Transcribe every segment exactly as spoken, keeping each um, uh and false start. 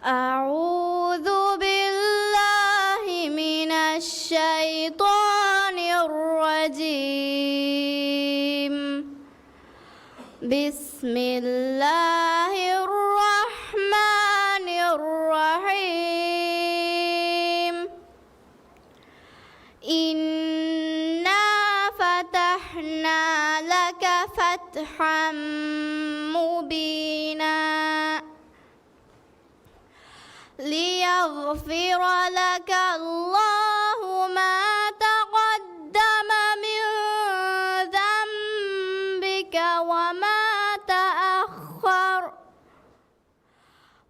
أعوذ بالله من الشيطان الرجيم. بسم الله الرحمن الرحيم. إنا فتحنا لك فتحا مبينا. ليغفر لك الله ما تقدم من ذنبك وما تأخر،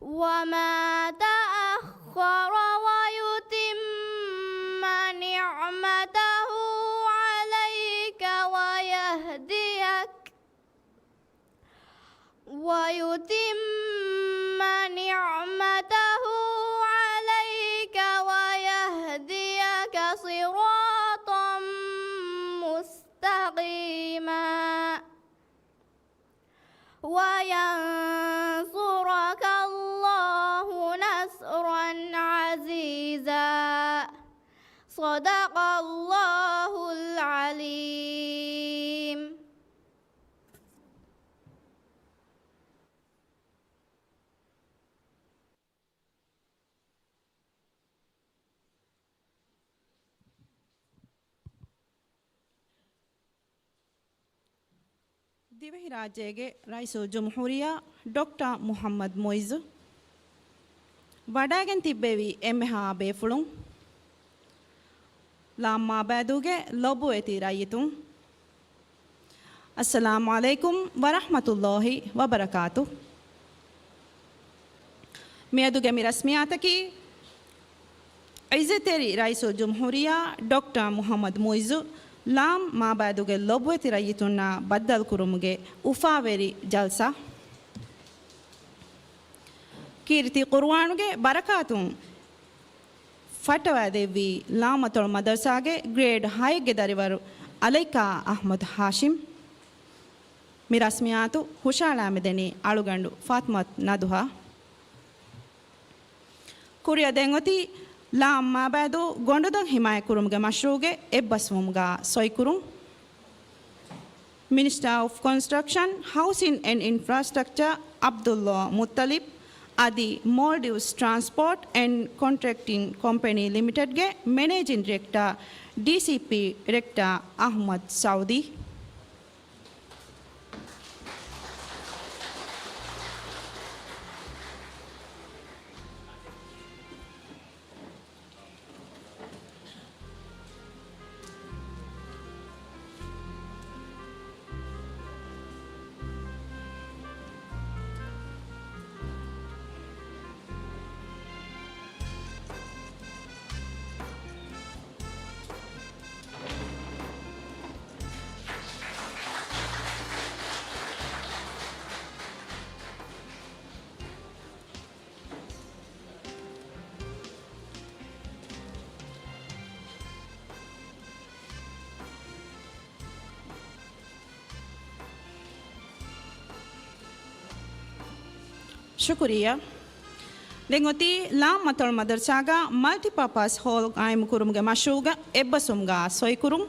وما تأخر، ويتم نعمته عليك ويهديك، ويتم نعمته عليك ويهديك صراطا مستقيما. وينصرك الله نصرا عزيزا. صدق الله العليم. ދިވެހިރާއްޖޭގެ ރައީސުލްޖުމްހޫރިއްޔާ ޑޮކްޓަރ މުޙައްމަދު މުޢިއްޒު ވަޑައިގެން ތިއްބެވި އެންމެހާ ބޭފުޅުން، ލާމް މާބައިދޫގެ ލޮބުވެތި ރައްޔިތުން، އައްސަލާމު ޢަލައިކުމް ވަރަޙްމަތުﷲި ވަބަރަކާތު. މިއަދުގެ މި ރަސްމިއްޔާތަކީ، ޢިއްޒަތްތެރި ރައީސުލްޖުމްހޫރިއްޔާ ޑޮކްޓަރ މުޙައްމަދު މުޢިއްޒު ލާމް މާބައިދޫގެ ލޮބުވެތި ރައްޔިތުންނާ ބައްދަލުކުރުމުގެ އުފާވެރި ޖަލްސާ. ކީރިތި ޤުރުއާނުގެ ބަރަކާތުން ފައްޓަވައިދެއްވީ ލާމް މަތޮޅު މަދަރުސާގެ ގްރޭޑް ހައެއްގެ ދަރިވަރު އަލައިކާ އަޙްމަދު ހާޝިމް. މި ރަސްމިއްޔާތު ހުށައަޅާ މިދަނީ އަޅުގަނޑު ފާތިމަތު ނަދުހާ. ކުރިއަށް ދެން އޮތީ ލާމް މާބައިދޫ ގޮނޑުދޮށް ހިމާޔަތްކުރުމުގެ މަޝްރޫޢުގެ އެއްބަސްވުމުގަ ސޮއިކުރުން. މިނިސްޓަރ އޮފް ކޮންސްޓްރަކްޝަން، ހައުސިން އެންޑް އިންފްރާސްޓްރަކްޗަރ ޢަބްދުﷲ މުއްޠަލިބް އަދި މޯލްޑިވްސް ޓްރާންސްޕޯޓް އެންޑް ކޮންޓްރެކްޓިން ކޮމްޕެނީ ލިމިޓެޑްގެ މެނޭޖިން ޑިރެކްޓަރ ޑީސީޕީ ރެކްޓަރ އަޙްމަދު ސަޢުދީ. ޝުކުރިއްޔާ. ދެން އޮތީ ލާމް މަތޮޅު މަދަރުސާގަ މަލްޓިޕާޕަސް ހޯލް ޤާއިމުކުރުމުގެ މަޝްރޫޢުގެ އެއްބަސްވުމުގަ ސޮއިކުރުން.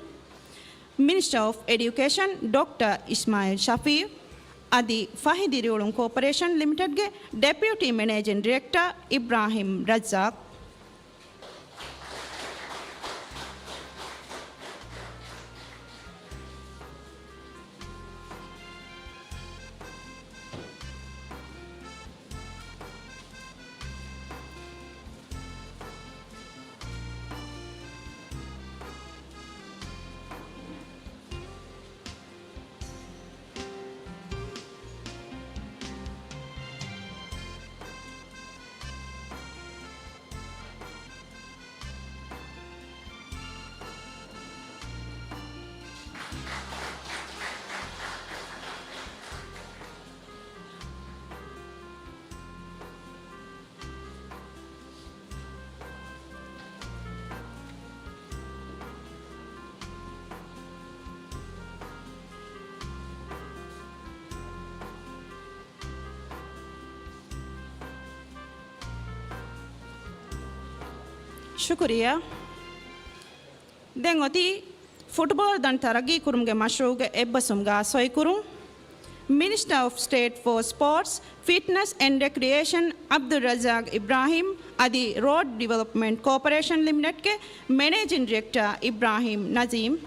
މިނިސްޓަރ އޮފް އެޑިއުކޭޝަން ޑޮކްޓަރ އިސްމާޢީލް ޝަފީޢު އަދި ފަހި ދިރިއުޅުން ކޯޕަރޭޝަން ލިމިޓެޑްގެ ޑެޕިއުޓީ މެނޭޖިން ޑިރެކްޓަރ އިބްރާހިމް ރައްޒާޤް. ޝުކުރިއްޔާ. ދެން އޮތީ ފުޓްބޯޅަ ދަނޑު ތަރައްގީކުރުމުގެ މަޝްރޫޢުގެ އެއްބަސްވުމުގަ ސޮއިކުރުން. މިނިސްޓަރ އޮފް ސްޓޭޓް ފޯ ސްޕޯޓްސް، ފިޓްނަސް އެންޑް ރެކްރިއޭޝަން ޢަބްދުއްރައްޒާޤް އިބްރާހީމް އަދި ރޯޑް ޑިވެލޮޕްމަންޓް ކޯޕަރޭޝަން ލިމިޓެޑްގެ މެނޭޖިން ޑިރެކްޓަރ އިބްރާހީމް ނަޒީމް.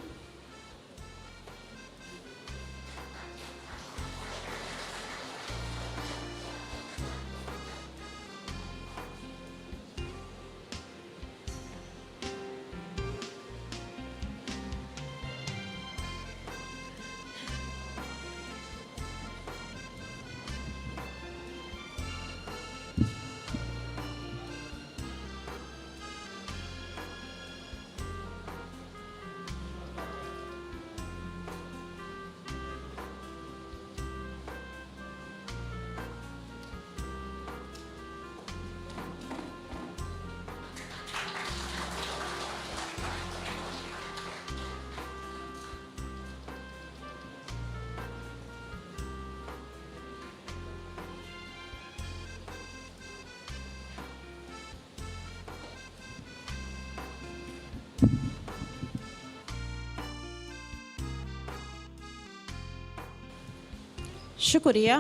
ޝުކުރިއްޔާ.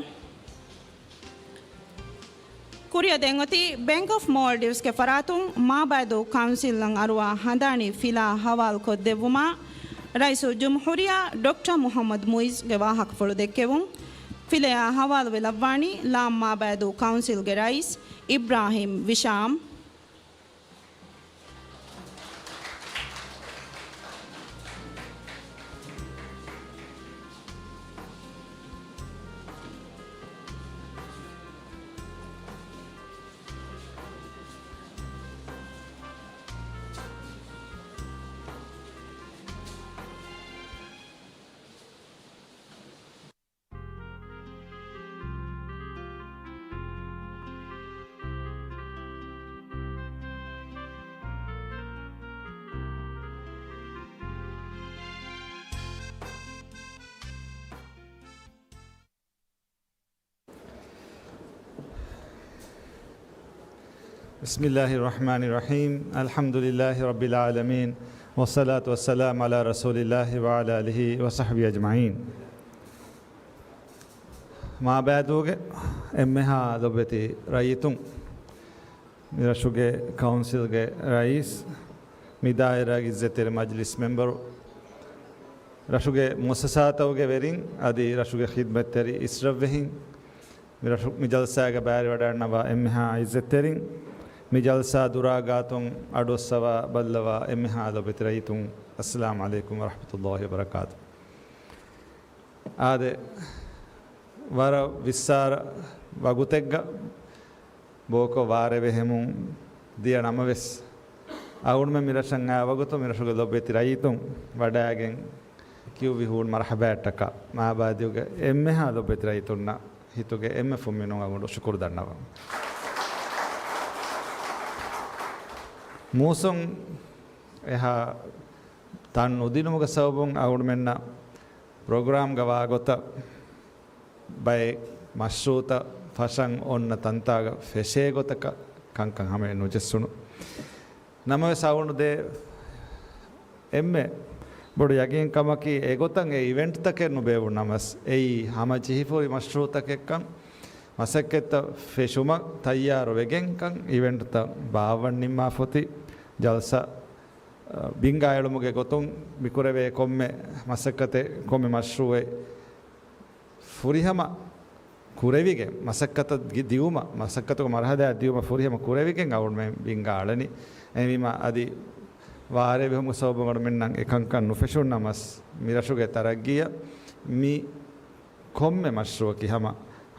ކުރިއަށް ދެން އޮތީ ބޭންކް އޮފް މޯލްޑިވްސްގެ ފަރާތުން މާބައިދޫ ކައުންސިލްއަށް އަރުވާ ހަނދާނީ ފިލާ ހަވާލުކޮށްދެއްވުމަށް ރައީސުލްޖުމްހޫރިއްޔާ ޑޮކްޓަރ މުޙައްމަދު މުޢިއްޒުގެ ވާހަކަފުޅު ދެއްކެވުން. ފިލަޔާ ހަވާލުވެލައްވާނީ ލާމް މާބައިދޫ ކައުންސިލްގެ ރައީސް އިބްރާހީމް ވިޝާމް. بسم الله الرحمن الرحيم. الحمد لله رب العالمين. والصلاة والسلام على رسول الله وعلى آله وصحبه أجمعين. މާބައިދޫގެ އެންމެހާ ލޮބުވެތި ރައްޔިތުން، މި ރަށުގެ ކައުންސިލްގެ ރައީސް، މި ދާއިރާގެ އިއްޒަތްތެރި މަޖިލިސް މެމްބަރު، ރަށުގެ މުއައްސަސާތަކުގެ ވެރިން އަދި ރަށުގެ ޚިދްމަތްތެރި އިސްރަށްވެހިން، މި ރަށު، މި ޖަލްސާގަ ބައިވެރިވަޑައިގަންނަވާ އެންމެހާ އިއްޒަތްތެރިން، މި ޖަލްސާ ދުރާ ގާތުން އަޑުއައްސަވާ ބައްލަވާ އެންމެހާ ލޮބުވެތި ރައްޔިތުން، އައްސަލާމު ޢަލައިކުމް ވަރަޙްމަތުﷲި ވަބަރަކާތު. އާދެ، ވަރަށް ވިއްސާރަ ވަގުތެއްގަ ބޯކޮށް ވާރޭ ވެހެމުން ދިޔަ ނަމަވެސް، އަޅުގަނޑުމެން މި ރަށަށް އައި ވަގުތު މި ރަށުގެ ލޮބުވެތި ރައްޔިތުން ވަޑައިގެން ކިޔުއްވި ހޫނު މަރުޙަބާއަށްޓަކާ މާބައިދޫގެ އެންމެހާ ލޮބުވެތި ރައްޔިތުންނަށް ހިތުގެ އެންމެ ފުންމިނުން އަޅުގަނޑު ޝުކުރު ދަންނަވަން. މޫސުން އެހާ ތަން ނުދިނުމުގެ ސަބަބުން އަޅުގަނޑުމެންނަށް ޕްރޮގްރާމްގަ ވާގޮތަށް ބައެއް މަޝްރޫޢުތައް ފަށަން އޮންނަ ތަންތާގަ ފެށޭ ގޮތަކަށް ކަންކަން ހަމައެއް ނުޖެއްސުނު. ނަމަވެސް އަޅުގަނޑު ދޭ އެންމެ ބޮޑު ޔަގީންކަމަކީ، އެގޮތަށް އެ އިވެންޓްތަކެއް ނުބޭއްވުނަމަސް، އެއީ ހަމަޖެހިފަ ހުރި މަޝްރޫޢުތަކެއްކަން، މަސައްކަތްތައް ފެށުމަށް ތައްޔާރު ވެގެންކަން، އިވެންޓްތައް ބާއްވަން ނިންމާފަ އޮތީ ޖަލްސާ ބިންގާ އެޅުމުގެ ގޮތުން މިކުރެވޭ ކޮންމެ މަސައްކަތެއް، ކޮންމެ މަޝްރޫޢެއް ފުރިހަމަ ކުރެވިގެން، މަސައްކަތަށް ދި-، ދިއުމަށް، މަސައްކަތުގެ މަރުޙަލާއަށް ދިއުމަށް ފުރިހަމަ ކުރެވިގެން އަޅުގަނޑުމެން ބިންގާ އަޅަނީ. އެހެންވީމަ އަދި ވާރޭ ވެހުމުގެ ސަބަބުން އަޅުގަނޑުމެންނަށް އެކަންކަން ނުފެށުންނަމަސް، މިރަށުގެ ތަރައްގީއަށް މި ކޮންމެ މަޝްރޫޢަކީ ހަމަ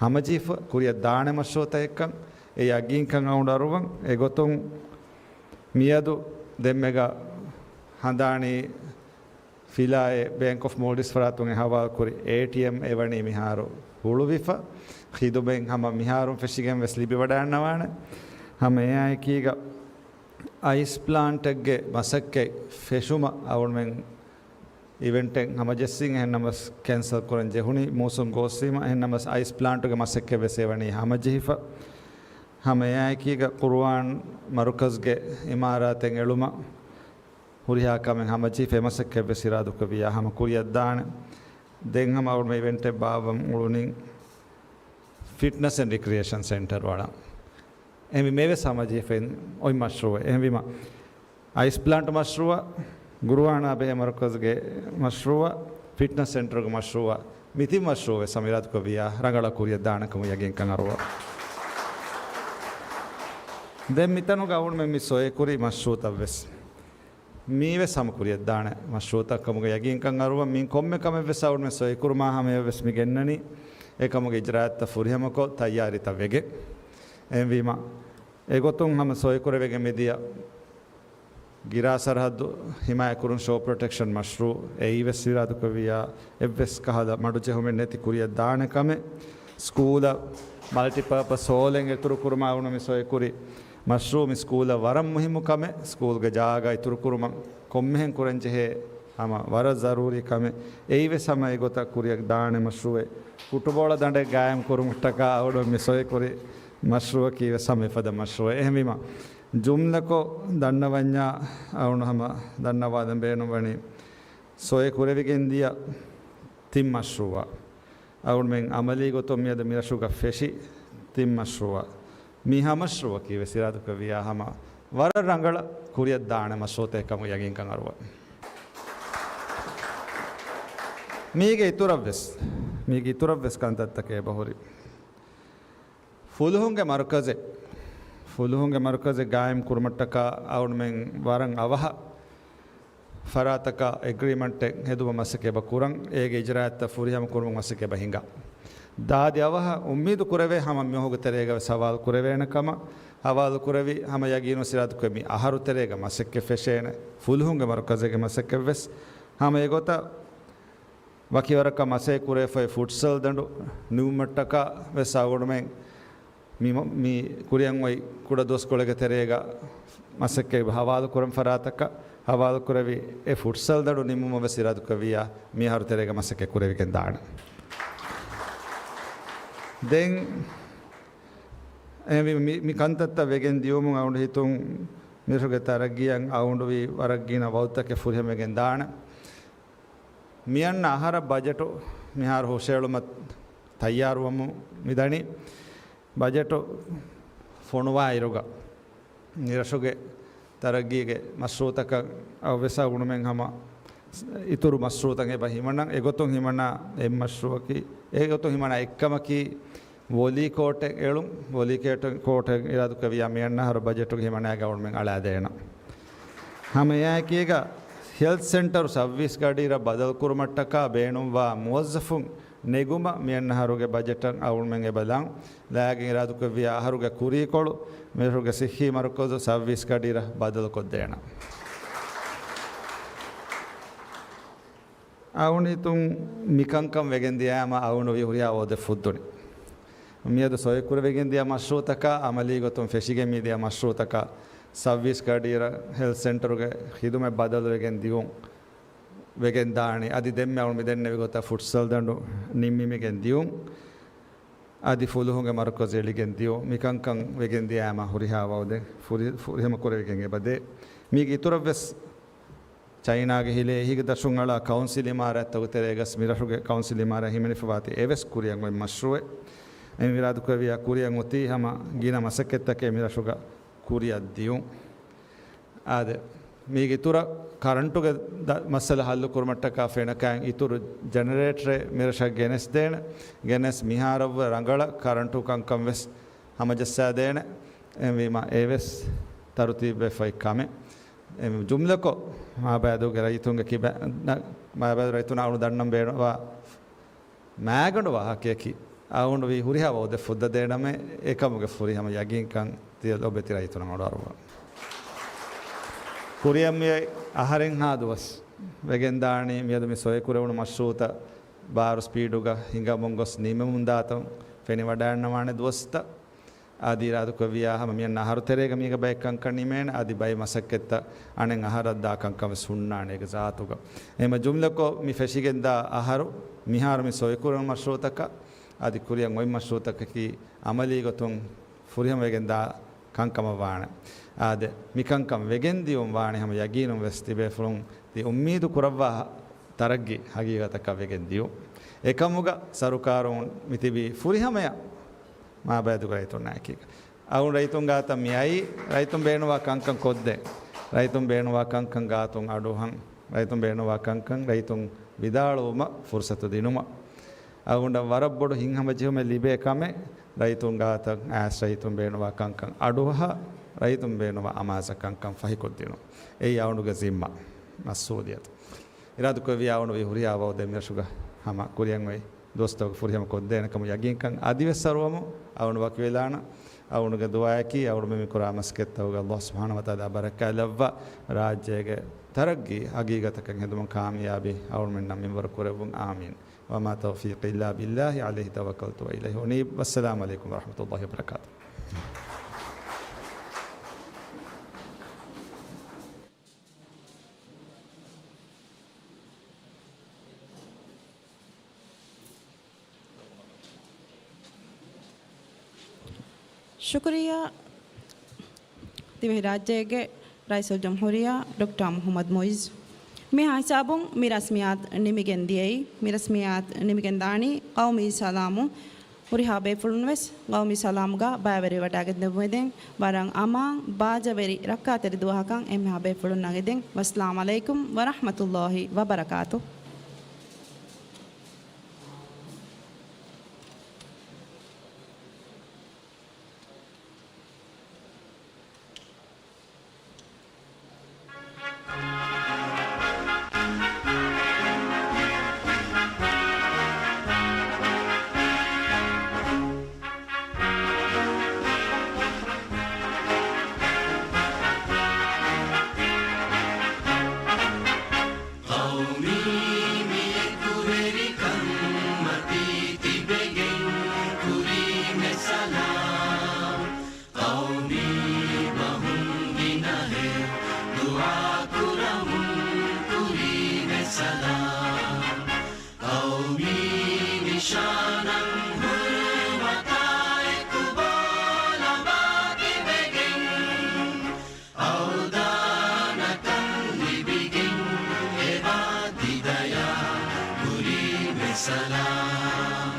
ހަމަޖެހިފަ ކުރިއަށް ދާނެ މަޝްރޫޢުތަކެއްކަން އެ ޔަގީންކަން އަޅުގަނޑު އަރުވަން. އެގޮތުން މިއަދު ދެންމެގަ ހަނދާނީ ފިލާއެއް ބޭންކް އޮފް މޯލްޑިވްސް ފަރާތުން އެ ހަވާލުކުރި އޭޓީއެމް އެވަނީ މިހާރު ހުޅުވިފަ، ޚިދުމަތް ހަމަ މިހާރުން ފެށިގެން ވެސް ލިބިވަޑައިގަންނަވާނެ. ހަމަ އެއާއެކީގަ އައިސް ޕްލާންޓެއްގެ މަސައްކަތް ފެށުމަށް އަޅުގަނޑުމެން އިވެންޓެއް ހަމަޖެއްސިން، އެހެންނަމަސް ކެންސަލް ކުރަން ޖެހުނީ މޫސުން ގޯސްވީމަ، އެހެންނަމަސް އައިސް ޕްލާންޓުގެ މަސައްކަތް ވެސް އެވަނީ ހަމަޖެހިފަ. ހަމައެއާއެކީގަ ޤުރުއާން މަރުކަޒްގެ އިމާރާތެއް އެޅުމަށް ހުރިހާ ކަމެއް ހަމަޖެހިފަ އެ މަސައްކަތްވެސް އިރާދަކުރެއްވިއްޔާ ހަމަ ކުރިއަށްދާނެ. ދެން ހަމަ އަޅުގަނޑުމެން އިވެންޓެއް ބާއްވަމުން އުޅުނީ ފިޓްނަސް އެންޑް ރިކްރިއޭޝަން ސެންޓަރު އަޅަން. އެހެންވީމަ އެވެސް ހަމަޖެހިފައި އޮތް މަޝްރޫއެއް. އެހެންވީމަ އައިސް ޕްލާންޓް މަޝްރޫއަށް، ގުރުއާނާ ބެހޭ މަރުކަޒުގެ މަޝްރޫއަށް، ފިޓްނަސް ސެންޓަރުގެ މަޝްރޫއަށް، މި ތިން މަޝްރޫއެއް ހަމަ އިރާދަކުރެއްވިއްޔާ ރަނގަޅަށް ކުރިއަށް ދާނެ ކަމަށް ޔަގީންކަން އަރުވާ. ދެން މިތަނުގަ އަޅުގަނޑުމެން މި ސޮއެކުރި މަޝްރޫއުތައްވެސް މީވެސް ހަމަ ކުރިއަށްދާނެ މަޝްރޫއުތައް ކަމުގަ ޔަގީންކަން އަރުވާ. މި ކޮންމެ ކަމެއްވެސް އަޅުގަނޑުމެން ސޮއެކުރުމާ ހަމަޔަށްވެސް މި ގެންނަނީ އެކަމުގެ އިޖްރާއަތްތައް ފުރިހަމަކޮށް ތައްޔާރީތައް ވެގެން. އެހެންވީމަ އެގޮތުން ހަމަ ސޮއެކުރެވިގެން މިދިޔަ ގިރާ ސަރަހައްދު ހިމާޔަތްކުރުން ޝޯ ޕްރޮޓެކްޝަން މަޝްރޫއު އެއީވެސް އިރާދަކުރެއްވިއްޔާ އެއްވެސް ކަހަލަ މަޑުޖެހުމެއް ނެތި ކުރިއަށް ދާނެ ކަމެއް. ސްކޫލަށް މަލްޓިޕާޕަސް ހޯލެއް އިތުރުކުރުމާ އަޅުގަނޑު މި ސޮއެކުރި މަޝްރޫއު މި ސްކޫލަށް ވަރަށް މުހިއްމު ކަމެއް. ސްކޫލްގެ ޖާގަ އިތުރުކުރުމަށް ކޮންމެހެން ކުރަންޖެހޭ ހަމަ ވަރަށް ޒަރޫރީ ކަމެއް. އެއީވެސް ހަމަ އެގޮތަށް ކުރިއަށް ދާނެ މަޝްރޫއެއް. ފުޓުބޯޅަ ދަނޑެއް ގާއިމް ކުރުމަށްޓަކާ އަޅުގަނޑު މި ސޮއެކުރި މަޝްރޫއަކީވެސް ހަމަ އެފަދަ މަޝްރޫއެއް. އެހެންވީމަ ޖުމްލަކޮށް ދަންނަވަންޏާ އަޅުގަނޑު ހަމަ ދަންނަވާލަން ބޭނުންވަނީ ސޮއެ ކުރެވިގެން ދިޔަ ތިން މަޝްރޫއާ އަޅުގަނޑުމެން އަމަލީ ގޮތުން މިއަދު މިރަށުގަ ފެށި ތިން މަޝްރޫއާ މި ހަ މަޝްރޫއަކީ ވެސް އިރާދަކުރެއްވިއްޔާ ހަމަ ވަރަށް ރަނގަޅަށް ކުރިއަށް ދާނެ މަޝްރޫއުތަކެއް ކަމަށް ޔަގީންކަން އަރުވަން. މީގެ އިތުރަށްވެސް، މީގެ އިތުރަށްވެސް ކަންތައްތަކެއް އެބަހުރި. ފުލުހުންގެ މަރުކަޒެއް، ފުލުހުންގެ މަރުކަޒެއް ގާއިމް ކުރުމަށްޓަކާ އަޅުގަނޑުމެން ވަރަށް އަވަހަށް ފަރާތަކަށް އެގްރީމަންޓެއް ހެދުމަށް މަސައްކަތް އެބަ ކުރަން، އޭގެ އިޖްރާއަތްތައް ފުރިހަމަ ކުރުމަށް މަސައްކަތް އެބަ ހިނގާ. ދާދި އަވަހަށް އުއްމީދު ކުރެވޭ ހަމަ މީހުންގެ ތެރޭގަ ވެސް ހަވާލު ކުރެވޭނެ ކަމަށް، ހަވާލު ކުރެވި ހަމަ ޔަގީނު އިރާދަކުރެ މި އަހަރު ތެރޭގަ މަސައްކަތް ފެށޭނެ، ފުލުހުންގެ މަރުކަޒެއްގެ މަސައްކަތް ވެސް ހަމަ އެގޮތަށް ވަކިވަރަކަށް މަސައްކަތް ކުރެވިފައި ފުޓްސަލް ދަނޑު ނިމުމަށްޓަކާ ވެސް އަޅުގަނޑުމެން މި، މި ކުރިއަށް އޮތް ކުޑަ ދުވަސްކޮޅެއްގެ ތެރޭގަ މަސައްކަތް ހަވާލު ކުރަން ފަރާތަކަށް ހަވާލު ކުރެވި އެ ފުޓްސަލް ދަނޑު ނިމުމަށް ވެސް އިރާދަކުރެއްވިއްޔާ މި އަހަރު ތެރޭގަ މަސައްކަތް ކުރެވިގެން ދާނެ. ދެން އެހެންވީމަ މި، މި ކަންތައްތައް ވެގެން ދިޔުމުން އަޅުގަނޑު ހިތުން މިރަށުގެ ތަރައްގީއަށް އަޅުގަނޑު ވީ ވަރަށް ގިނަ ވައުދުތަކެއް ފުރިހަމަވެގެން ދާނެ. މިއަންނަ އަހަރަށް ބަޖެޓު މިހާރު ހުށައެޅުމަށް ތައްޔާރުވަމުން މިދަނީ. ބަޖެޓު ފޮނުވާއިރުގަ މިރަށުގެ ތަރައްގީގެ މަޝްރޫއުތަކަށް އަވެސް އަޅުގަނޑުމެން ހަމަ އިތުރު މަޝްރޫއުތައް އެބަ ހިމަނަން. އެގޮތުން ހިމަނާ އެއް މަޝްރޫއަކީ، އެގޮތުން ހިމަނާ އެއްކަމަކީ ވޮލީ ކޯޓެއް އެޅުން. ވޮލީ ކޯޓެއް، ކޯޓެއް އިރާދަކުރެއްވިއްޔާ މިއަންނަ އަހަރު ބަޖެޓުގަ ހިމަނާގެ އަޅުގަނޑުމެން އަޅާދޭނަން. ހަމައެއާއެކީގަ ހެލްތް ސެންޓަރު ސައުވީސް ގަޑިއިރަށް ބަދަލުކުރުމަށްޓަކާ ބޭނުންވާ މުވައްޒަފުން ނެގުމަށް މިއަންނަ އަހަރުގެ ބަޖެޓަށް އަޅުގަނޑުމެން އެބަ ލާން. ލާގެން އިރާދަކުރެއްވިއްޔާ އަހަރުގެ ކުރީކޮޅު މިރަށުގެ ސިއްހީ މަރުކަޒު ސައުވީސް ގަޑިއިރަށް ބަދަލުކޮށްދޭނަން. އަޅުގަނޑު ހިތުން މިކަންކަން ވެގެން ދިޔައިމަ އަޅުގަނޑު ވީ ހުރިހާ ވައުދެއް ފުއްދުނި. މިއަދު ސޮއިކުރެވިގެން ދިޔަ މަޝްރޫއުތަކާ އަމަލީ ގޮތުން ފެށިގެން މިދިޔަ މަޝްރޫއުތަކާ ސައުވީސް ގަޑިއިރަށް ހެލްތް ސެންޓަރުގެ ޚިދުމަތް ބަދަލުވެގެން ދިޔުން ވެގެން ދާނީ. އަދި ދެންމެ އަޅުގަނޑު މި ދެންނެވި ގޮތަށް ފުޓްސަލް ދަނޑު ނިންމިމިގެން ދިޔުން. އަދި ފުލުހުންގެ މަރުކަޒު އެޅިގެން ދިޔުން. މިކަންކަން ވެގެން ދިޔައިމަ ހުރިހާ ވައުދެއް ފުރި-، ފުރިހަމަ ކުރެވިގެން އެބަދޭ. މީގެ އިތުރަށްވެސް ޗައިނާގެ ހިލޭ އެހީގެ ދަށުން އަޅާ ކައުންސިލް އިމާރާތްތަކުގެ ތެރޭގަސް މިރަށުގެ ކައުންސިލް އިމާރާތް ހިމެނިފަވާތީ އެވެސް ކުރިއަށް އޮތް މަޝްރޫއެއް. އެމި އިރާދަކުރެއްވިއްޔާ ކުރިއަށް އޮތީ ހަމަ ގިނަ މަސައްކަތްތަކެއް މިރަށުގަ ކުރިއަށް ދިޔުން. އާދެ، މީގެ އިތުރަށް ކަރަންޓުގެ ދަ-، މައްސަލަ ހައްލު ކުރުމަށްޓަކާ ފެނަކައިން އިތުރު ޖެނެރޭޓަރެއް މިރަށަށް ގެނެސްދޭނެ. ގެނެސް މިހާރަށްވުރެ ރަނގަޅަށް ކަރަންޓު ކަންކަން ވެސް ހަމަޖައްސާދޭނެ. އެހެންވީމަ އެވެސް ތަރުތީބުވެފައި ކަމެއް. އެ ޖުމްލަކޮށް މާބައިދޫގެ ރައްޔިތުންގެ ކިބަ-، ނަ-، މާބައިދޫ ރައްޔިތުންނަށް އަޅުގަނޑު ދަންނަން ބޭނުންވާ މާގަނޑު ވާހަކަޔަކީ، އަޅުގަނޑު ވީ ހުރިހާ ވައުދެއް ފުއްދަދޭނަމޭ، އެކަމުގެ ފުރިހަމަ ޔަގީންކަން ތިޔަ ލޮބެތި ރައްޔިތުންނަށް އަޑުއަރުވާ. ކުރިއަށް މިއޮތް އަހަރެއްހާ ދުވަސް ވެގެންދާނީ މިއަދު މި ސޮއިކުރެވުނު މަޝްރޫއުތައް ބާރު ސްޕީޑުގަ ހިނގަމުން ގޮސް ނިމެމުންދާތަން ފެނިވަޑައިންނަވާނެ ދުވަސްތައް. އަދި އިރާދަކުރެއްވިއްޔާ ހަމަ މިއަންނަ އަހަރު ތެރޭގަ މީގަ ބައެއް ކަންކަން ނިމޭނެ. އަދި ބައެއް މަސައްކަތްތައް އަނެއް އަހަރަށް ދާ ކަންކަން ވެސް ހުންނާނެ އޭގެ ޒާތުގަ. އެހެންވީމަ ޖުމްލަކޮށް މި ފެށިގެންދާ އަހަރު މިހާރު މި ސޮއިކުރެވުނު މަޝްރޫއުތަކަށް އަދި ކުރިއަށް އޮތް މަޝްރޫއުތަކަކީ އަމަލީ ގޮތުން ފުރިހަމަވެގެން ދާ ކަންކަމަށް ވާނެ. އާދެ، މިކަންކަން ވެގެން ދިޔުން ވާނެ ހަމަ ޔަގީނުން ވެސް ތިބޭފުޅުން ތި އުއްމީދު ކުރައްވާ ތަރައްގީ ހަގީގަތަކަށް ވެގެން ދިޔުން. އެކަމުގަ ސަރުކާރުން މިތިބީ ފުރިހަމަޔަށް މާބައިދުގެ ރައްޔިތުންނާ އެކީގަ. އަޅުގަނޑު ރައްޔިތުން ގާތަށް މިއައީ، ރައްޔިތުން ބޭނުންވާ ކަންކަން ކޮށްދޭން. ރައްޔިތުން ބޭނުންވާ ކަންކަން ގާތުން އަޑުއަހަން. ރައްޔިތުން ބޭނުންވާ ކަންކަން ރައްޔިތުން ވިދާޅުވުމަށް ފުރުސަތު ދިނުމަށް. އަޅުގަނޑަށް ވަރަށް ބޮޑު ހިތްހަމަޖެހުމެއް ލިބޭ ކަމެއް، ރައްޔިތުން ގާތަށް އައިސް ރައްޔިތުން ބޭނުންވާ ކަންކަން އަޑުއަހާ، ރައްޔިތުން ބޭނުންވާ އަމާޒަށް ކަންކަން ފަހިކޮށްދިނުން. އެއީ އަޅުގަނޑުގެ ޒިންމާ، މަސްއޫލިއްޔަތު. އިރާދަކުރެއްވިއްޔާ އަޅުގަނޑު ވީ ހުރިހާ ވައުދެއް މިރަށުގަ ހަމަ ކުރިއަށް އޮތް ދުވަސްތަކުގަ ފުރިހަމަ ކޮށްދޭނެ ކަމަށް ޔަގީންކަން އަދިވެސް އަރުވަމު. އަޅުގަނޑު ވަކިވެލާނަން. އަޅުގަނޑުގެ ދުޢާއަކީ އަޅުގަނޑުމެން މި ކުރާ މަސައްކަތްތަކުގަ ﷲ ސުބްޙާނަހޫ ވަތަޢާލާ ބަރަކާތް ލައްވާ، ރާއްޖޭގެ ތަރައްގީ ހަގީގަތަކަށް ހެދުމަށް ކާމިޔާބީ އަޅުގަނޑުމެންނަށް މިންވަރު ކުރެއްވުން. އާމީން. وما توفيقي إلا بالله عليه توكلت وإليه أنيب. والسلام عليكم ورحمة الله وبركاته. ޝުކުރިއްޔާ ދިވެހިރާއްޖޭގެ ރައީސުލްޖުމްހޫރިއްޔާ ޑޮކްޓަރ މުޙައްމަދު މުޢިއްޒު. މިހާ ހިސާބުން މި ރަސްމިއްޔާތު ނިމިގެން ދިޔައީ. މި ރަސްމިއްޔާތު ނިމިގެން ދާނީ ޤައުމީ ސަލާމުން. ހުރިހާ ބޭފުޅުން ވެސް ޤައުމީ ސަލާމުގަ ބައިވެރިވެވަޑައިގެން ދެއްވުމެދެން ވަރަށް އަމާން ބާއްޖަވެރި ރައްކާތެރި ދުވަހަކަށް އެންމެހާ ބޭފުޅުންނަށް އެދެން. ވައްސަލާމް ޢަލައިކުމް ވަރަޙްމަތުﷲ ވަބަރަކާތު. ޤައުމީ މިއެކުވެރިކަން މަތީ ތިބެގެން ކުރީމެ ސަލާމް. ޤައުމީ ބަހުން ގިނަހެއް ދުޢާ ކުރަމުން ކުރީމެ ސަލާމް. ޤައުމީ ނިޝާނަށް ހުރުމަތާ އެކު ބޯލަމާ ތިބެގެން އަވްދާނަކަން ލިބިގެން އެބާ ދިދަޔާ ކުރީމެ ސަލާމް.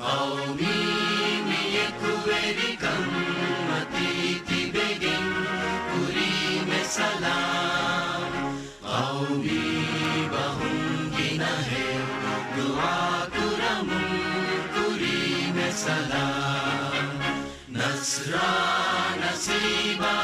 ޤައުމީ މިއެކުވެރިކަން މަތީ ތިބެގެން ކުރީމެ ސަލާމް. ޤައުމީ ބަހުން ގިނަހެއް ދުޢާ ކުރަމުން ކުރީމެ ސަލާމް. ނަޞްރާ ނަސީބާ